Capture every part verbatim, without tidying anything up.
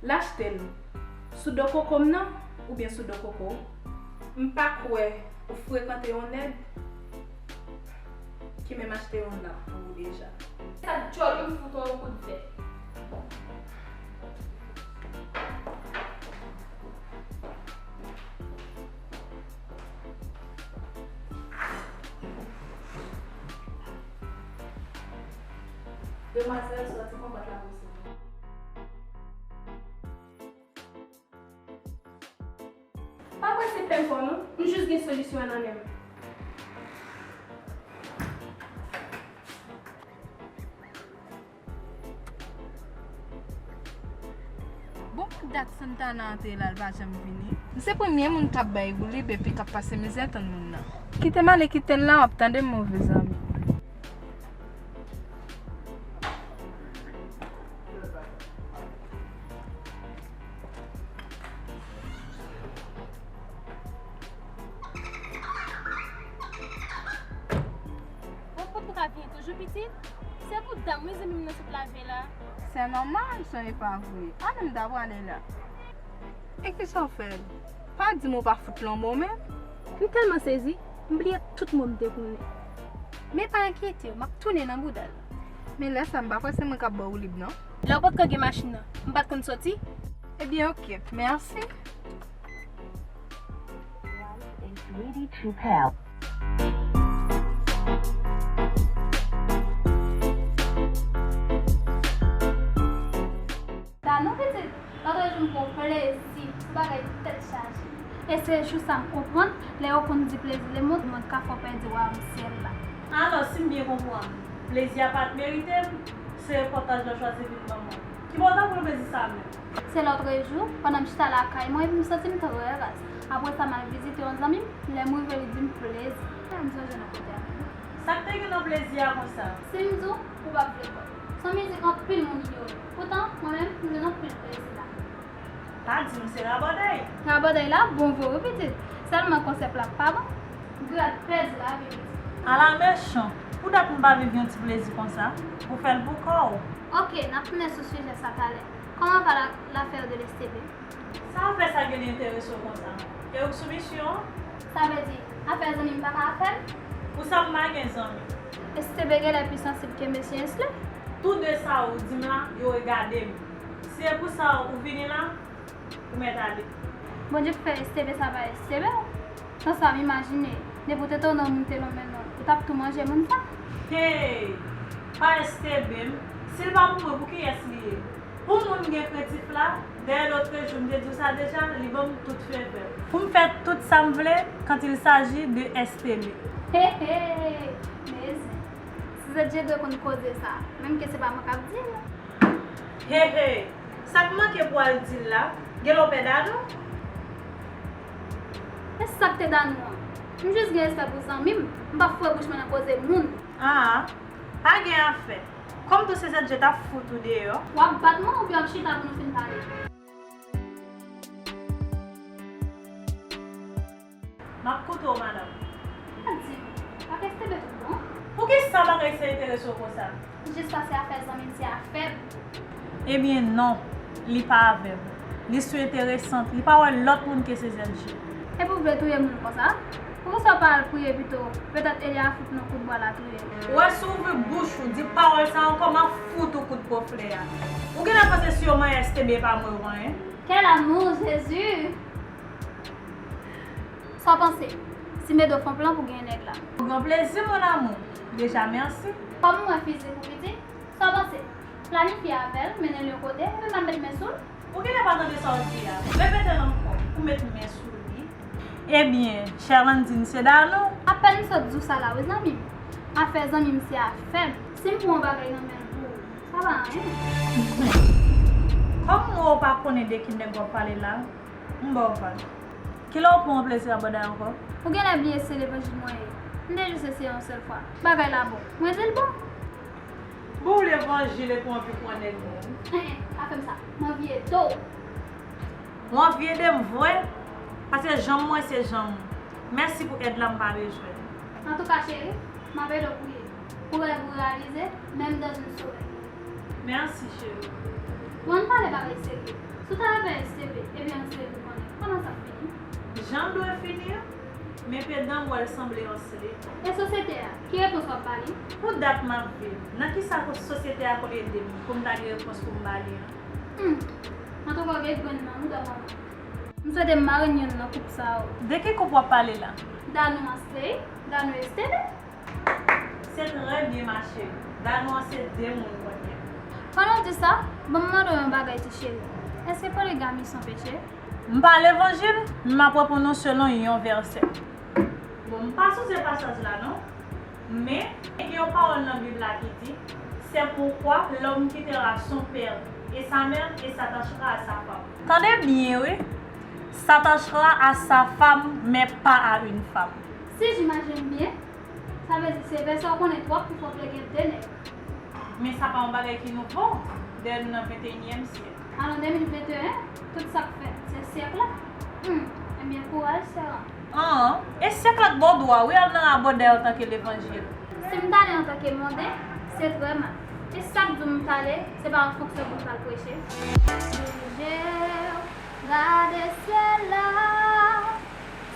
L achte l sou do koko m nan oubyen sou do koko w? M pa kwè ou frekante yon nèg ki menm achte yon nap pou ou deja. Sa djòl ou m fout ou yon kout vè. Demwazèl, sòti pran pòt la pou se mwen. Pa prese pè m fò non, m jis gen solisyon an nan men m. Bon, dat Santana antre la, l pa janm vini. M se premye moun k ap bay woulib epi k ap pase mizè tann moun nan. Kite m ale kite l la, w ap tande m, move zanmi. Ou potko ka vini toujou, pitit? Se pou dam wi, zanmi m nan sot lave la. Se nòmal, sonje pa vre. Ann, m ta prale la. E kisa w fè l? Pa di m ou pa fout lanmò menm. M tèlman sezi, m bliye tout mo m te konnen. Men pa enkyete w, m ap tounen nan bouda l. Men lè sa, m pa kwè se mwen k ap ba w woulib non. Lè w potko gen machin nan, m pa t konn soti. Ebyen, oke, mèsi. Life is needy to pal. Danou pitit, lòt jou m pran plezi pou bagay tèt chaje. E se jou sa m konprann, lè yo konn di plezi lemonn, lemonn ka fè w pèdi wayòm syèl la. Alò, si m byen konprann, plezi a pa t merite m, se pòtaj la w chwazi vin ban mwen. Ki bò w t ap pran plezi sa a menm? Se lòtrejou, pandan m chita lakay mwen, epi m santi m trè raz. Apre sa, m al vizite yon zanmi m, lè m rive, li di m plezi. Sa m sonje nan kote a menm. Sa k te gen nan plezi a konsa? Si m di w, ou p ap vle kwè. Se yon mizik anpil moun inyore. Poutan, mwen menm, m jwenn anpil plezi la. Pa di m se rabòday. Rabòday la bon vre wi pitit. Sèlman konsèp la pa bon. Grad pèdi lavi pitit. Ala mechan. Pou dat m pa viv yon ti plezi konsa. Ou fè l pou kò w. Oke, n ap tounen sou sijè sa talè. Kòman va la, l'affaire de l'S T B? Sa afè sa gen li enterese w konsa? E ou k sou misyon an? Sa vle di, afè zanmi m pa ka afè m? Pou sa m pa gen zanmi. S T B genlè pi sansib ke mesye Ensley. Tou de sa ou di m la, yo regade m. Si e pou sa ou vini la, ou mèt ale. Bondye fè S T B sa pa S T B. Tan sa, m imajine, depi w te tande yon moun te lonmen non, ou t ap tou manje moun sa. Hey! Pa S T B m. Si l pa pou mwen, pou kiyès li ye? Pou moun gen krentif la, dèyè lòtrejou, m te di w sa deja, li ban m tout favè. Pou m fè tout sa m vle, quand il s'agit de S T B. He, he! Mezanmi, si Z J dwe konn koze sa, menm ke se pa mwen k ap di l. He, he! Sa k manke pou w al di l la? Genlè w pè Danou? E sa k te Danou an? M jis gen respè pou zanmi m, m p ap foure bouch mwen nan koze moun. Aa, pa gen afè. Kòm tou se Z J t ap fout ou deyò. W ap bat mwen oubyen w ap chita pou nou fin pale? M ap koute w, madanm. Pa di m, pa kestebe tout bon. Poukisa bagay sa enterese w konsa? Jis paske afè zanmi m se afè m. Ebyen non, li pa avè m. Li sou enteresant, li pa wè lòt moun ke se Z J. Epi w vle touye moun konsa? Poukisa w pa al priye pito? Petèt Eli a fout nou kout bwa la touye l. Ou wè si w ouvri bouch ou, di pawòl sa ankò, m ap fout ou kout pwoflè a. Ou genlè panse si yo manyen S T B pa mwen yo manyen? Quel amour, Jésus! Sa w panse? Si Medo fè yon plan pou gen nèg la. Pou gran plezi, mon amour. Deja, mèsi. Kòm mwen fizik ou piti, sa w panse? Planifye avè l, mennen l yon kote, epi m ap met men sou l? Ou genlè pa tande sa w di a. Repete l ankò. Ou met men sou li. Ebyen, Cherlandine, se Danou. Apèn m sot di w sa la wi, zanmi m. Afè zanmi m se afè m. Si m pran yon bagay nan men l pou ou, sa pa anyen. Kòm m wè w pa konnen de ki nèg w ap pale la, m ba w vag. Kilè w pran yon plezi rabòday ankò? Ou genlè bliye se levanjil mwen ye. M te jis eseye yon sèl fwa. Bagay la bon. Mwen di l bon. Bon, ou levanjil epi w anvi pran nèg moun. Hen, pa fè m sa. M anvi ede w. Ou anvi ede m vre? Paske janm mwen se janm ou. Mèsi pou èd la m pa bezwen. Antouka, cheri, m ap ede w priye. Pou rèv ou reyalize, menm dans un soleil. Mèsi, cheri. Bon, ann pale bagay serye. Si w ta avè S T V, epi Ansley pou konnen, kòman sa ap fini? Jan l dwe fini an, men pedan m wè l sanble Ansley. E sosyete a, ki repons w ap ba li? Pou dat m ap viv, nan kisa sosyete a konn ede m pou m ta gen repons pou m ba li an? Hmm. Antouka, w gen grenn nan ou dòm anba. M swete m marenn youn nan koup sa yo. De ki koup w ap pale la? Danou Ansley, Danou S T V. Se trè byen, ma chérie. Danou an se de moun kounye a. Pandan w di sa, ban m mande w yon bagay, ti cheri. Èske poligami se yon peche? M pa levanjil, men m ap reponn ou selon yon vèsè. Bon, m pa sonje pasaj la non. Men, gen yon pawòl nan Bib la ki di, c'est pourquoi l'homme quittera son père et sa mère et s'attachera à sa femme. Tande byen, wi. S'attachera à sa femme, mais pas à une femme. Si j'imagine bien, sa vle di se vèsè w konnen twòp pou fè w vle gen de nèg. Men sa pa yon bagay ki nouvo, dèyè nou nan venteyinyèm syèk. An de mil venteyen, tout sa k fèt, se syèk la. Hmm, ebyen, kouraj, sè an. An, e syèk la k ba w dwa, wi, al nan rabòdè antanke levanjil. Si m t ale antanke monden, se trè mal. E sa k di w m t ale, se pa an fonksyon pou m t al preche? Gade syèl la,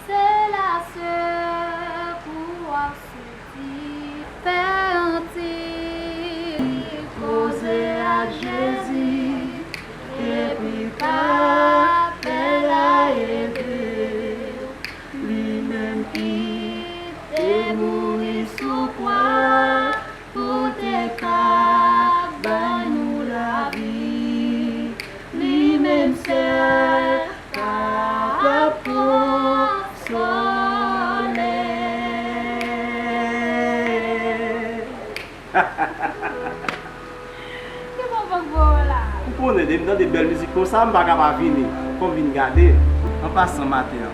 se la sekou w ap soti. Fè yon ti koze ak Jezi, epi kapè la ede w. Li menm ki te mouri sou kwa pou te ka bay nou lavi. Li menm sèl kapab konsole. Ki bon bank voye w la? Ou konnen, depi m tande bèl mizik konsa, m pa ka pa vini. Fò m vin gade. An pasan, maten an,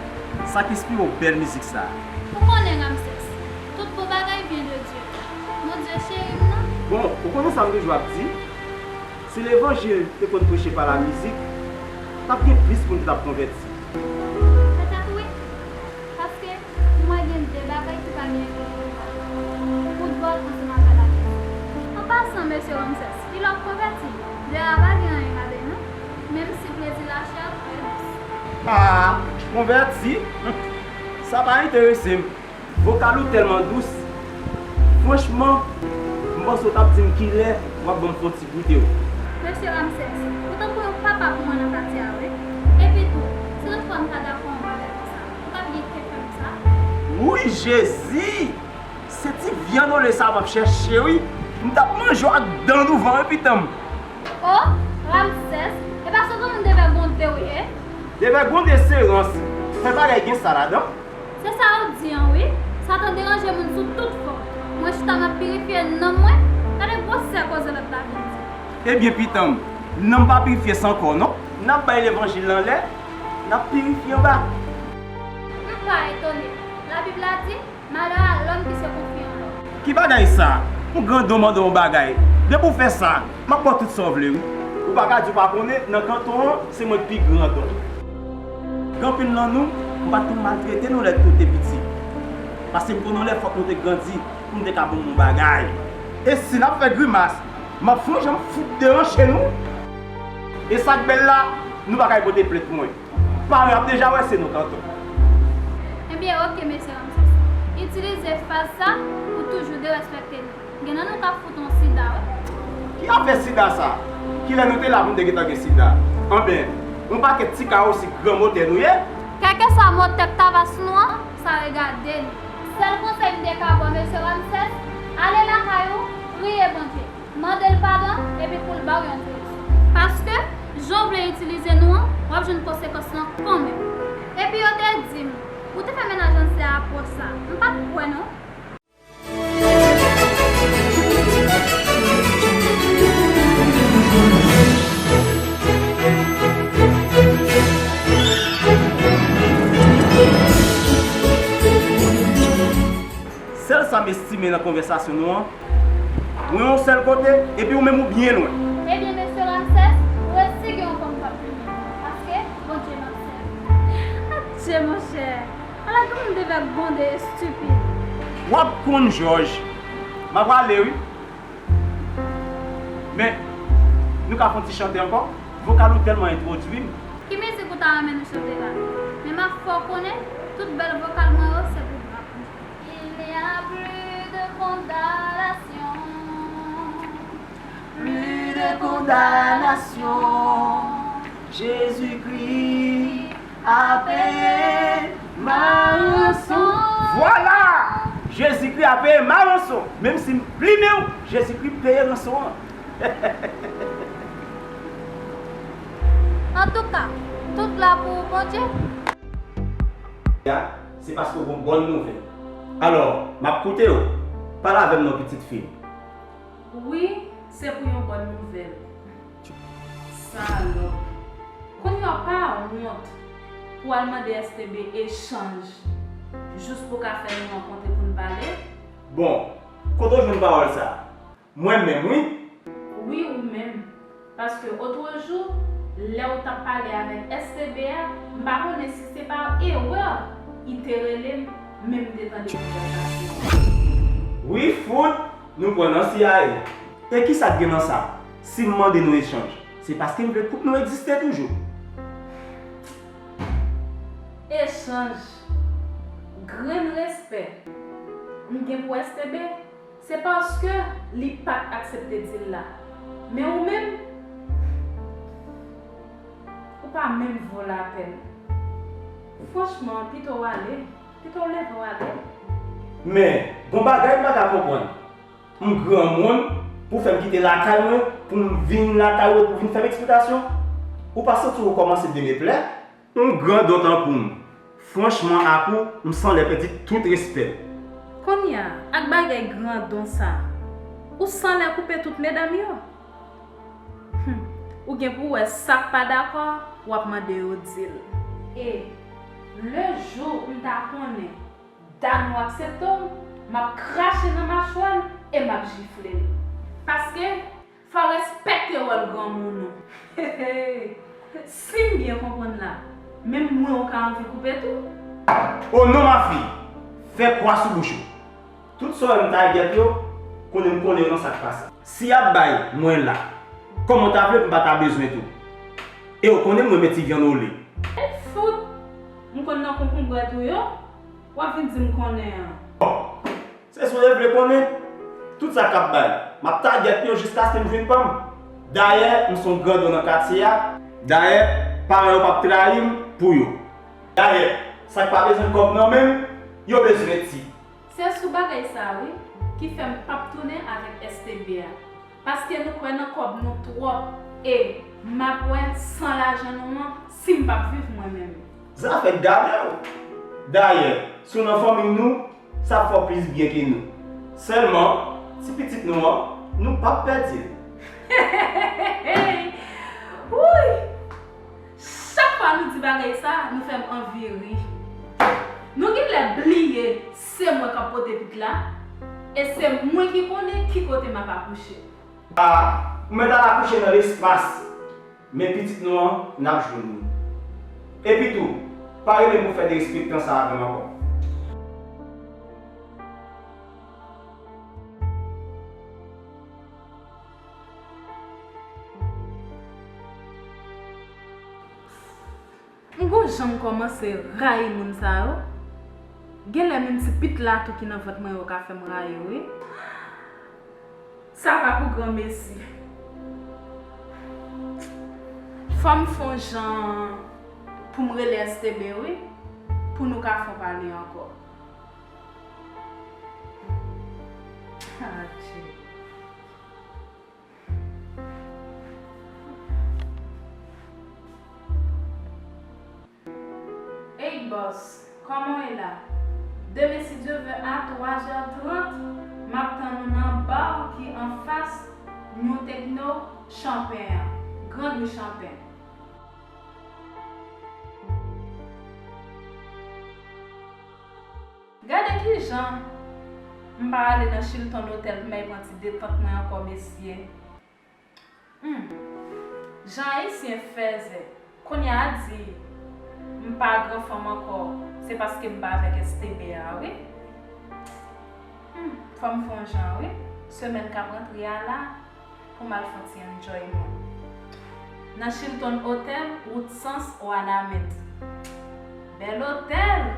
sa k enspire w bèl mizik sa a? Ou konnen, Ramsès, tout bon bagay vyen de Dye. Bondye cheri m nan. Bon, ou konnen sa m toujou ap di? Si levanjil te konn preche pa lamizik, t ap gen plis moun ki t ap konvèti. Petèt wi. Paske pou mwen gen de bagay ki pa gen ekilibre. Foutbòl ansanm avè lamizik. An pasan, mesye Ramsès, kilè w konvèti? De a pa gen anyen ladan l non, menm si plezi lachè a trè dous. Ah, konvèti? Sa pa enterese m. Vokal ou tèlman dous. Franchman, m panse w t ap di m kilè w ap ban m fon ti goute wi. Mesye Ramsès, ou tankou yon papa pou mwen nan katye a wi. Epi tou, si lòt fwa m ta dakò yon bagay konsa, ou t ap gen kè fè m sa? Wouy Jezi! Se ti vyann ole sa a m ap chèche wi. M t ap manje w ak dan douvan wi pitan m. O, Ramsès, e pa sou granmoun devègonde w ye? Devègonde se rans. Fè bagay gen sa ladan? Se sa ou di an wi. Satan deranje moun sou tout fòm. Mwen chita m ap pirifye nanm mwen. Gade gwosè koze lòt la vin di. Ebyen pitan m, nanm pa pirifye san kò non. N ap bay levanjil lan lè, n ap pirifye anba. M pa etone. Labib la di, malè a lòm ki se konfye an lòm. Ki bagay sa? Yon grandon mande w yon bagay. Depi w fè sa, m ap ba w tout sa w vle wi. Ou pa ka di w pa konnen, nan kanton an, se mwen k pi grandon. Gen anpil nan nou, m pa t konn maltrete nou lè nou te piti. Paske m konnen yon lè fòk nou te grandi pou nou te ka ban m yon bagay. E si n ap fè grimas, m ap fè yon jan m fout deranche nou. E sa k bèl la, nou pa ka pote plent mwen. Paran ap deja wè se nou kanton. Ebyen, oke, mesye Ramsès. Itilize fraz sa pou toujou derespekte nou. Gen nan nou k ap fout yon sida, wi. Ki afè sida sa? Kilè nou te la pou n te gentan gen sida? Anben, yon pakèt ti kawo si gran motè nou ye. Kèlkeswa motè k ta va sou nou an, sa regade nou. Sèl konsèy m te ka ba w, mesye Ramsès, ale lakay ou, priye Bondye. Mande l padon epi pou l ba w yon solisyon. Paske, jan w vle itilize nou an, w ap jwenn konsekans lan kanmenm. Epi yo te di m, ou te fè mennaj ansyen a apwòch sa. M pa t kwè non. Sèl sa m estime nan konvèsasyon nou an, mwen yon sèl kote, epi ou menm ou byen lwen. Ebyen, mesye Ramsès, ou resi gen yon fanm k ap vini. Paske, Bondye m ap sèvi. Adje, monchè. Ala granmoun devègonde estipid. W ap konn, Jòj. M a prale, wi. Men, nou ka fè yon ti chante ankò? Vokal ou tèlman entwodui m. Ki mizik ou ta renmen nou chante la? Men m ap fè w konnen, tout bèl vokal mwen yo, se pou rap. Il n'y a plus de condamnation. Plus de condamnation. Jésus-Christ a payé ma rançon. Vwala! Jezikri a peye ma ranson. Menm si m plimen w, Jezikri peye ranson an. Antouka, tout glwa pou ou, Bondye. Ya, se paske w gon bòn nouvèl. Alò, m ap koute w. Pale avè m non, pitit fi m. Wi, se pou yon bòn nouvèl. Salòp. Kounye a w pa wont pou w al mande S T B echanj jis pou w ka fè nou rankontre pou n pale? Bon, kote w jwenn pawòl sa a? Mwen menm, wi. Wi, ou menm. Paske otrejou, lè w t ap pale avèk S T B a, m pa konnen si se pa erè, li te rele m, men m te tande konvèsasyon an. Wi, fout, nou pran nan C I A. E kisa k gen nan sa? Si m mande nou echanj, se paske m vle koup nou egziste toujou. Echanj. Grenn respè m gen pou S T B, se paske li pa t aksepte dil la. Men ou menm, ou pa menm vo lapèn. Franchman, pito w ale, pito w leve w ale. Men, gon bagay m pa ka konprann. M granmoun pou fè m kite lakay mwen pou m vin lakay ou epi w vin fè m eksplikasyon? Ou pa santi w kòmanse demeplè? Yon grandon tankou m, franchman ak ou, m sanlè pèdi tout respè m. Kounye a, ak bagay grandon sa, ou sanlè koupe tout medam yo? Hum, ou gen pou w wè sa k pa dakò, w ap mande yo di l. E lejou m ta konnen Dano aksepte w, m ap krache nan machwè l e m ap jifle l. Paske, fò w respekte wòl granmoun ou. Si m byen konprann la, menm mwen ou ka anvi koupe tou? O non, ma fille, fè kwa sou bouch ou. Tout sa w wè m tagèt yo, konnen m konnen yo nan sa k pase. Si y ap bay, mwen la. Kòman w ta vle pou m pa ta bezwen tou? E w konnen m renmen ti vyann ole. E fout! M konn nan konkonbrèt ou yo, w ap vin di m konnen an. Bon, se sa w vle konnen? Tout sa k ap bay, m ap tagèt yo jiskaske m jwenn pa m. Dayè, m se yon grandon nan katye a. Dayè, paran yo p ap trayi m pou yo. Dayè, sa k pa bezwen kòb nan men m, yo bezwen ti. Se sou bagay sa wi, ki fè m p ap tounen avèk S T B a. Paske nou kwè nan kòb nou twòp e m ap wè san lajan nou an si m p ap viv mwen menm. Zafè gade w! Dayè, si w nan fanmi nou, sa ap fè w plis byen ke nou. Sèlman, ti pitit nou an, nou p ap pèdi l. Wouy! Chak fwa nou di bagay sa, nou fè m anvi ri. Nou genlè bliye se mwen k ap pote pit la, e se mwen ki konnen ki kote m ap akouche. A, ou mèt al akouche nan lespas, men pitit nou an, n ap jwenn li. Epi tou, pa rele m pou fè derespektan sa avè m ankò. M gon jan m kòmanse rayi moun sa yo. Genlè menm ti pit la tou ki nan vant mwen yo ka fè m rayi yo wi. Sa pa pou granmesi. Fò m fè yon jan pou m rele S T B wi, pou nou ka fè yon pale ankò. Adje. Ey bòs, kòman w ye la? Demen si Dye vle a twa zè trant, m ap tann ou nan bar ki anfas New Techno Chanpin an, Grand Rue Chanpin. Gade kijan m pa ale nan Chilton Hotel pou m al pran ti detant mwen ankò mesye. Hmm. Jan ayisyen fèzè. Kounye a di m pa gran fanm ankò, se paske m pa avèk S T B a wi. Hmm. Fò m fè yon jan wi. Semèn k ap rantre a la, pou m al fè yon ti enjoyman. Nan Chilton Hotel, wout Sans, Wanament. Bèl otèl!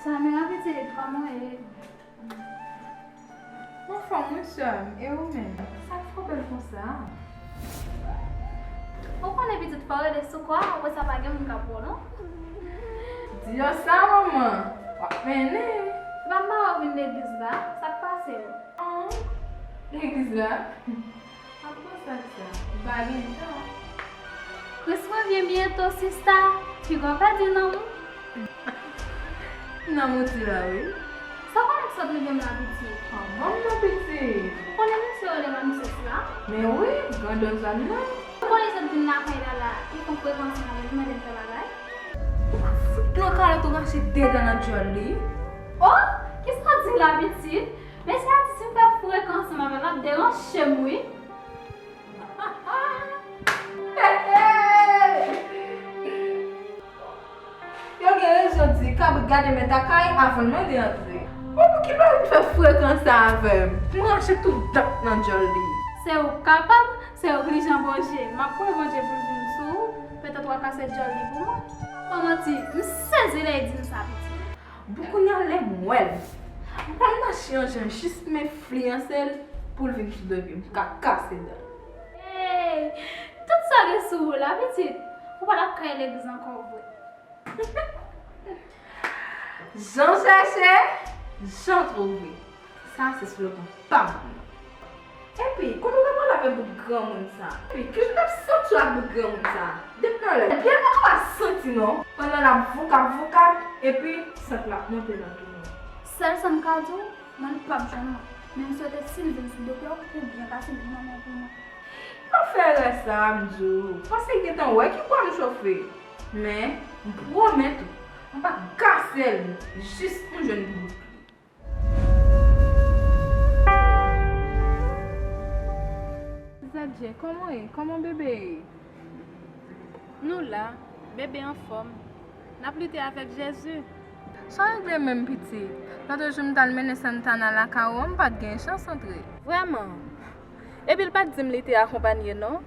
Samira pitit, kòman w ye? Anfòm wi sè m, e ou menm? Sa k frape l konsa? Ou konnen pitit fò w rele sou kwa, apre sa pa gen moun k ap wè w non. Di yo sa manman, w ap mennen. Se pa m pa wè w vin legliz la, sa k pase w? An, legliz la? Ap konsa sa, m pa gen tan. Kris revyen byento sista, piga w pèdi nanm ou. Nanm ou di la wi. Sa w konnen k sot rive m la pitit? An, ban m non pitit. Ou konnen mesye yo rele Ramsès la? Men wi, grandon zòn nan. Ou konnen sot vin lakay la la, li fè frekans avè m, li mande m fè bagay. Ou pa fout nan kalòt ou rache de dan nan djòl li. Oh, kisa w di la pitit? Mesye a di si m fè frek ansanm avè l, l ap deranje m wi. Yo gen rezon di, kabrit gade mèt a kay avan l mande antre. Bon, poukisa l pa vin fè frek ansanm avè m? Pou m rache tout dat nan djòl li. Se ou k kapab, se ou k li jan Bondye. M ap priye Bondye pou l vin sou ou, petèt w a kase djòl li pou mwen. San manti, m sezi lè l di m sa, pitit. Bon, kounye a lè m wè l, m pral mache yon jan jis m enfliyanse l pou l vin sou do pye m, m ka kase dan l. Hey! Tout sa gen sou ou la, pitit. Ou pa t ap ka al legliz ankò vre. Jan chèche, jan twouve. Sa se slogan pa m. Epi, kote w t ap pale avèk bout granmoun sa? Epi, kijan w t ap santi w ak bout granmoun sa? Depi talè, pye m pa ka santi non. Pandan l ap vokab vokab, epi sant la ap monte nan tou non. Sèl sa m ka di w, mwen l p ap jwenn mwen. Men m swete si l vin sou do pye w, pou byen kase l nan men pou mwen. Pa fè erè sa a, m di w. Paske l gentan wè ki bwa m chofe. Men, m pwomèt ou, m p ap kase l jis pou m jwenn bout li. Zadje, kòman w ye? Kòman bebe ye? Nou la, bebe anfòm. N ap lite avèk Jezi. Sa w regle menm pitit? Lòt jou m t al mennen Santana lakay ou an, m pa t gen chans antre. Vrèman? Epi l pa t di m li te akonpanye non.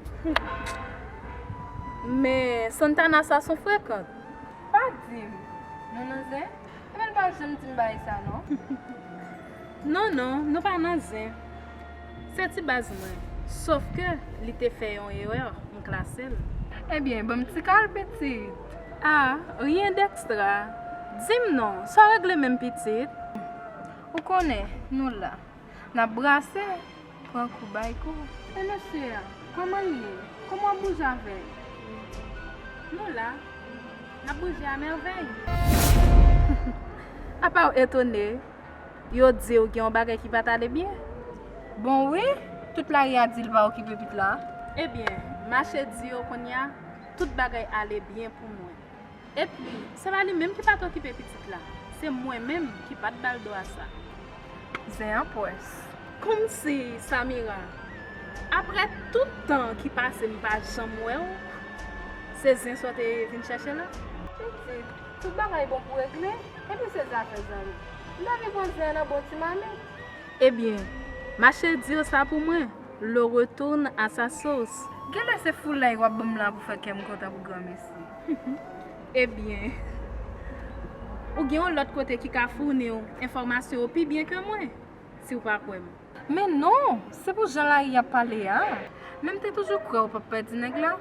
Men Santana sa s on frekant. Pa di m. Nou nan zen? Epi l pa janm di m bagay sa non. Non, non, nou pa nan zen. Se ti baz mwen. Sof ke li te fè yon erè, m klase l. Ebyen, ban m ti kal pitit. Ah, rien d'extra. Di m non, sa w regle menm pitit? Ou konnen, nou la. N ap brase, pran kou bay kou. E mesye a, kòman l ye? Kòman w ap bouje avè l? Nou la, n ap bouje a mèvèy. Apa w etone, yo di w gen yon bagay ki pa t ale byen? Bon wi, tout lari a di l pa okipe pitit la. Ebyen, mache di yo kounye a, tout bagay ale byen pou mwen. Epi, se pa li menm ki pa t okipe pitit la, se mwen menm ki pa t ba l dwa sa. Zen an pwès. Kòmsi, Samira, apre tout tan ki pase m pa janm wè w, se zen sa w te vin chèche la? Pitit, tout bagay bon pou regle, epi se zafè zanmi. M ta vin pran zen an nan bon ti mamit. Ebyen, mache di yo sa pou mwen, l'eau retourne à sa source. Genlè se foulay w ap ban m la pou fè kè m kontan pou granmesi. Ebyen, ou gen yon lòt kote ki ka founi w enfòmasyon yo pi byen ke mwen, si w pa kwè m. Men non, se pou jan lari ap pale a. Men m te toujou kwè w p ap pèdi nèg la.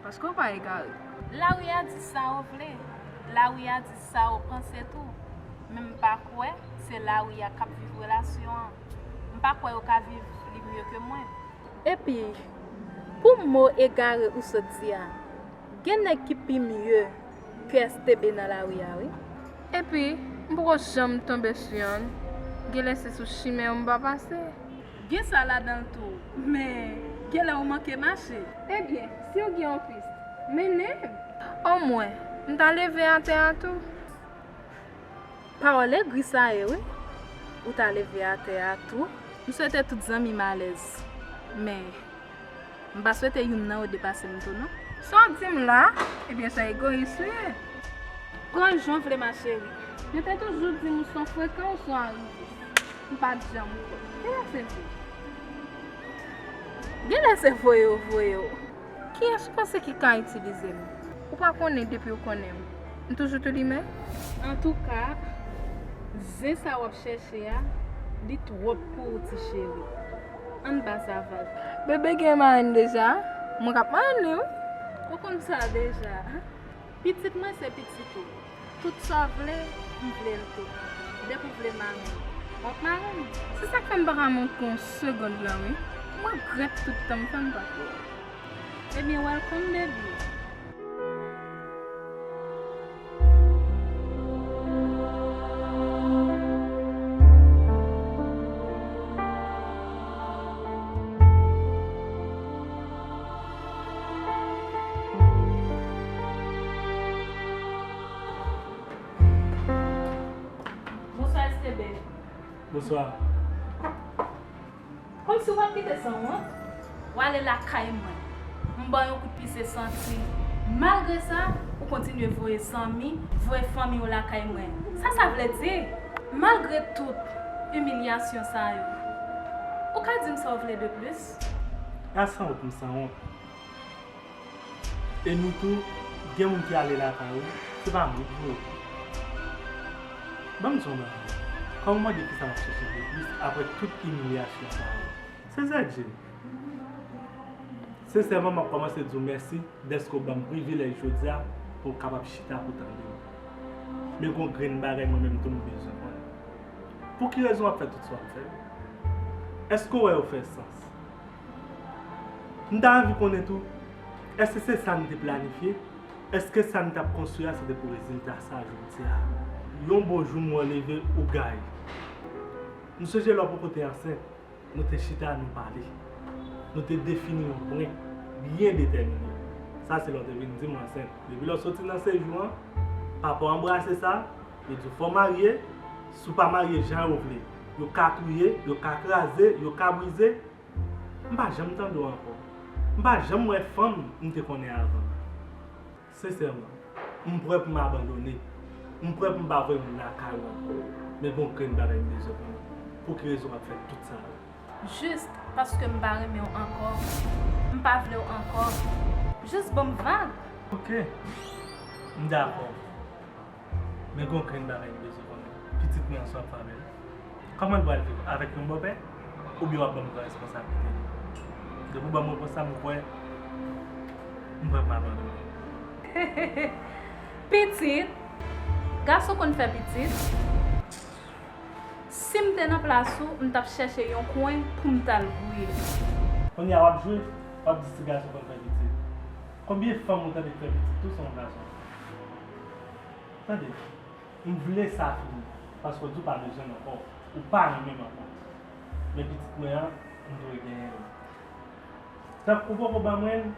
Paske w pa egare. Lari a di sa yo vle. Lari a di sa yo panse tou. Men m pa kwè se lari a k ap viv relasyon an. M pa kwè yo ka viv li mye ke mwen. Epi, pou mo egare ou sot di a, gen nèg ki pi mye ke S T B nan lari a, wi. Epi, m poko janm tonbe sou yonn. Genlè se sou chimen yo m pa pase. Gen sa ladan l tou, men genlè ou manke mache. Ebyen, si w gen yon pis, mennen m. Omwen, m ta leve atè a tou. Pawòl egri sa ye, wi. Ou ta leve atè a tou. M swete tout zanmi m alèz. Men, m pa swete youn nan yo depase m tou, non. Sa w di m la, ebyen, se egoyis ou ye. Pran jan w vle, ma chérie. Yo te toujou di m ou se yon frekan, ou se yon arivis. M pa t janm kwè. Genlè se vre. Genlè se voye yo voye w. Kiyès ou panse ki ka itilize m? Ou pa konnen depi ou konnen m, m toujou tou limen? Antouka, zen sa w ap chèche a, li twòp pou ou, ti cheri. Ann ba sa vag. Bebe gen marenn deja? Mwen k ap marenn li, wi. Ou konn sa deja. Pitit mwen se pitit ou. Tout sa w vle, m vle l tou. Depi w vle marenn, w ap marenn. Se sa k fè m pa ka manke w yon segonn lan, wi. M regrèt tout tan m fè m pa t wè w. Ebyen, welcome, baby. Bonswa, S T B. Bonswa. Kòmsi w p ap kite san wont. W ale lakay mwen. M ba w yon kout pye se santi. Malgre sa, ou kontinye voye zanmi, voye fanmi w lakay mwen. Sa sa vle di? Malgre tout imilyasyon sa yo, ou ka di m sa w vle de plis? A san wont, m san wont. E nou tou, gen moun ki ale lakay ou, se pa mwen ki voye. Ban m di w yon bagay. Kòman w mande kisa m ap chèche de plis apre tout imilyasyon sa yo? Sensè Dye, sensèman, m ap kòmanse di w mèsi dèske w ban m privilèj jodi a pou w kapab chita pou w tande m. Men gon grenn bagay mwen menm tou m bezwen konnen. Pou ki rezon w ap fè tout sa w ap fè yo? Èske w wè yo fè sans? M ta anvi konnen tou, èske se sa n te planifye? Èske sa n t ap konstwi a, se te pou rezilta sa jodi a? Yon bon jou, mwen leve, ou gaye. M sonje lè w poko te ansent, nou te chita, nou pale. Nou te defini yon pwen byen detèmine. Sa se lè w te vin di m w ansent. Depi lè w soti nan sejou an, papa w anbrase sa, yo di w fò w marye, si w pa marye jan yo vle, yo ka touye, yo ka kraze, yo ka brize. M pa janm tande w ankò. M pa janm wè fanm m te konnen avan. Sensèman, m prè pou m abandone. M prè pou m pa voye moun lakay ou ankò. Men gon grenn bagay m bezwen konnen. Pou ki rezon w ap fè tout sa yo? Jis paske m pa renmen w ankò. M pa vle w ankò. Jis ban m vag. Oke. M dakò. Men gon grenn bagay m bezwen konnen. Pitit mwen an, sa w ap fè avè l? Kòman l pral viv? Avèk yon bòpè? Oubyen w ap ban m gran responsablite li? Depi w ban m repons sa, m kwè m prè pou m abandone. Pitit? Gason konn fè pitit? Si m te nan plas ou, m t ap chèche yon kwen pou m t al gouye. Kounye a w ap jwe, w ap di ti gason konn fè pitit. Konbyen fanm ou tande k fè pitit tou se yon gason? Tande, m vle sa fini, paske w di w pa bezwen m ankò, ou pa renmen m ankò. Men pitit mwen an, m dwe genyen l. Tank ou poko ban mwen l,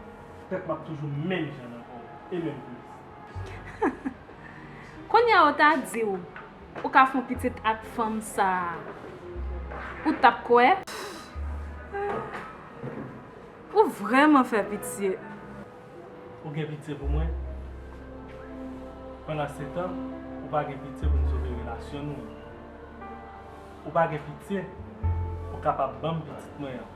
petèt m ap toujou menm jan nan kò w, e menm plis. Kounye a yo ta di w, ou ka fè yon pitit ak fanm sa a, ou t ap kwè? Ou vrèman fè pitye. Ou gen pitye pou mwen? Pandansetan, ou pa gen pitye pou n sove relasyon nou an. Ou pa gen pitye pou w kapab ban m pitit mwen an.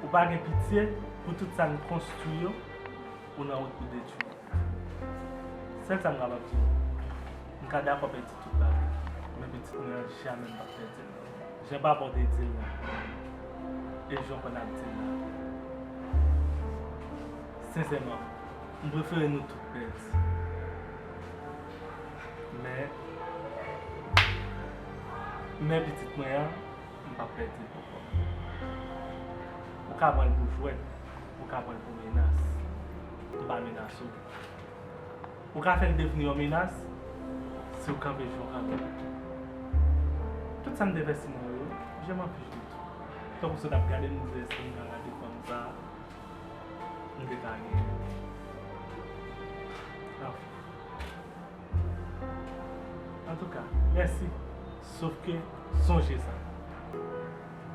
Ou pa gen pitye pou tout sa n konstwi yo, ou nan wout pou detwi. Sèl sa m kapab di w, m ka dakò pèdi tout bagay, men pitit mwen an, jamè m p ap pèdi l. Jan papa w te di l la, e jan w konn ap di l la. Sensèman, m prefere nou tout pèdi. Men, men pitit mwen an, m p ap pèdi l pou kò m. Ou ka pran l pou jwèt, ou ka pran l pou menas. M pa menase w. Ou ka fè l devni yon menas si w kanpe jan w kanpe. Tout sa m te fè Simon yo, je m'en fiche de tout. Tankou si w t ap gade m, m di èske m ka rate fanm sa a, m te ka genyen. Antouka, mèsi. Sof ke, sonje sa.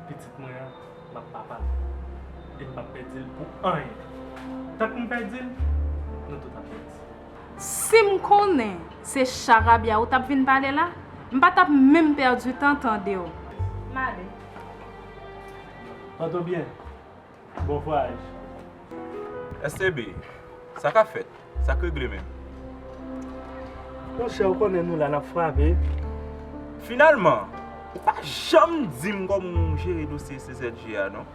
Pitit mwen an, m ap papa l. E m p ap pèdi l pou anyen. Tank m pèdi l, nou tout ap pèdi. Si m konnen se cha Rabia ou t ap vin pale la, m pa t ap menm pèdi tan tande w. M ale. Anto byen. Bon vwayaj. S T B, sa k ap fèt? Sa k regle menm? Monchè, ou konnen nou la, n ap frape. Finalman, ou pa janm di m kòman w jere dosye C Z G a, non.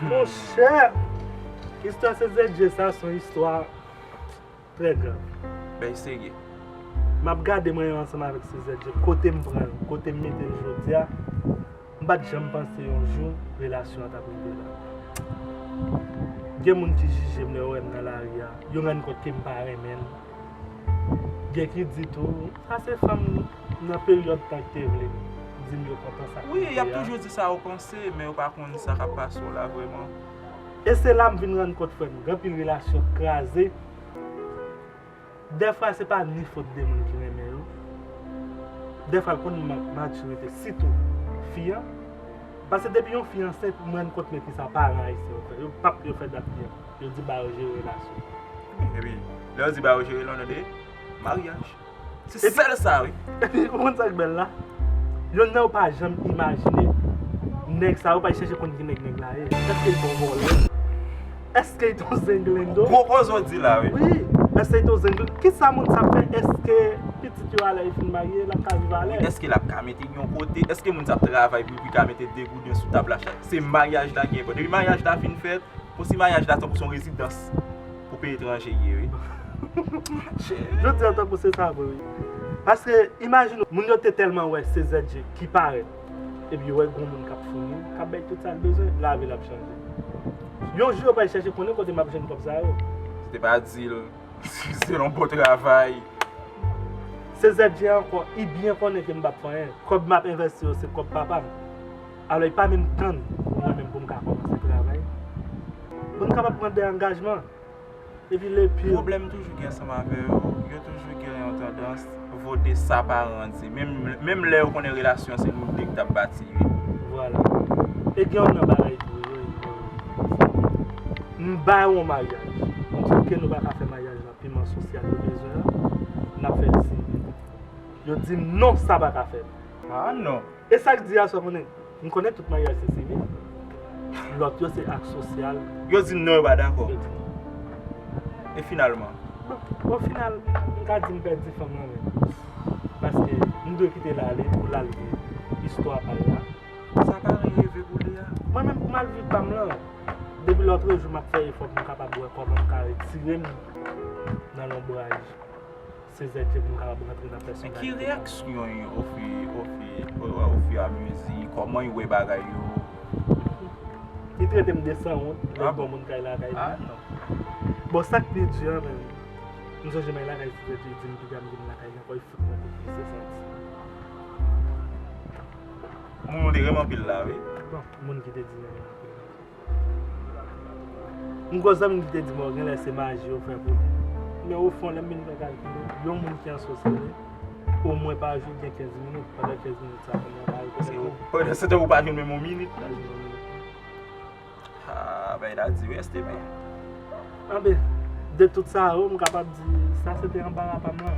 Monchè, istwa C Z G sa, se yon istwa trè grav. Bèy serye. M ap gade mwen menm ansanm avèk C Z G, kote m pran l, kote m mete l jodi a, m pa t janm panse yon jou relasyon an t ap rive la. Gen moun ki jije m lè yo wè m nan lari a, yo rann kont ke m pa renmen l. Gen ki di tou, sa se fanm nan peryòd tan ki te vle, di m yo kontan sa k rive a. Wi, y ap toujou di sa yo panse, men yo pa konn sa k ap pase w la vrèman. E se la m vin rann kont, frè m, gen anpil relasyon k kraze. Dèfwa, se pa ni fòt de moun ki renmen yo. Dèfwa, l konn mank matirite, sitou fi an. Paske depi yon fi ansent, m rann kont men kisa paran ayisyen yo fè. Yo p ap yo fè dat byen. Yo di ba yo jere relasyon. Epi, lè yo di ba yo jere l, nan de maryaj. Se sèl sa, wi. Epi, ou konn sa k bèl la? Yonn nan yo pa janm imajine nèg sa yo pa chèche konn ki nèg nèg la ye. Èske l t yon vòlè? Èske l t yon zenglendo? Gwo koze w di la, wi. Wi, èske l t yon zenglendo? Kisa moun sa ap fè? Èske pitit yo a lè yo fin marye, l ap ka viv alèz? Èske l ap ka mete yon kote? Èske moun sa ap travay pou li, pou li ka mete de gouden sou tab la chak? Se maryaj la ki enpòtan. Depi maryaj la fin fèt, Osi maryaj la tankou se yon rezidans pou peyi etranje ye, wi. Jodi a tankou se sa vre, wi. Paske, imajine w, moun yo te tèlman wè C Z G ki parèt, epi yo wè gon moun k ap founi, k ap bay tout sa l bezwen, lavi l ap chanje. Yon jou yo pral chèche konnen kote m ap jwenn kòb sa yo. Si te pa di l, si se yon bon travay. C Z G ankò, li byen konnen ke m p ap fè anyen. Kòb m ap envesti yo, se kòb papa m. Alò, li pa menm tann pou mwen menm pou m ka kòmanse travay. Pou n kapab pran de angajman. Epi le pire. Pwoblèm toujou gen ansanm avè yo, yo toujou gen yon tandans vote sa paran an di. Menm, menm lè yo konnen relasyon se nou de ki t ap bati li. Vwala. E gen yon nan bagay tou, yo inyore. M ba yo yon maryaj. M di, "Oke, nou pa ka fè maryaj la, piman sosyal yo bezwen an, n ap fè l sivil." Yo di m, "Non, sa pa ka fèt." Ah, non. E sa k di a, sa w konnen? M konnen tout maryaj se sivil. Lòt yo se ak sosyal. Yo di non, yo pa dakò. Yo di non. E finalman? Bon, o final, m ka di m pèdi fanm nan menm. Paske m dwe kite l ale pou l al viv istwa pa l la. Sa pa reve pou li a. Mwen menm pou m al viv pa m lan. Depi lòtrejou, m ap fè efò pou m kapab wè kòman m ka retire m nan lonbraj. Se zèt je pou m kapab rantre nan pèsonalite. Men ki reyaksyon w, ofi, ofi, ofi a mezi, kòman w wè bagay yo? Li trete m de sanwont, lè l bon moun k al lakay li. Ah, non. Bon, sa k pi di a, menm, m sonje m al lakay se zèt je, li di m piga m vin lakay li ankò, li fout mwen kout pye se santi. Moun ou te renmen anpil la, wi. Bon, moun ki te di m renmen anpil la. M gon zanmi m ki te di m, "Bon, genlè se maji yo fè pou li." Men ofon, lè m vin fè kalkil, yon moun ki ansosyele, omwen pa jou gen kenz minit, pandan kenz minit sa, fanm nan pa rekonèt li. Pandan se tan ou pa jwenn menm yon minit. Pa jwenn yon minit. Ah, bagay la di, wi, S T B. Anben, de tout sa yo, m kapab di, sa se te anbara pa m lan.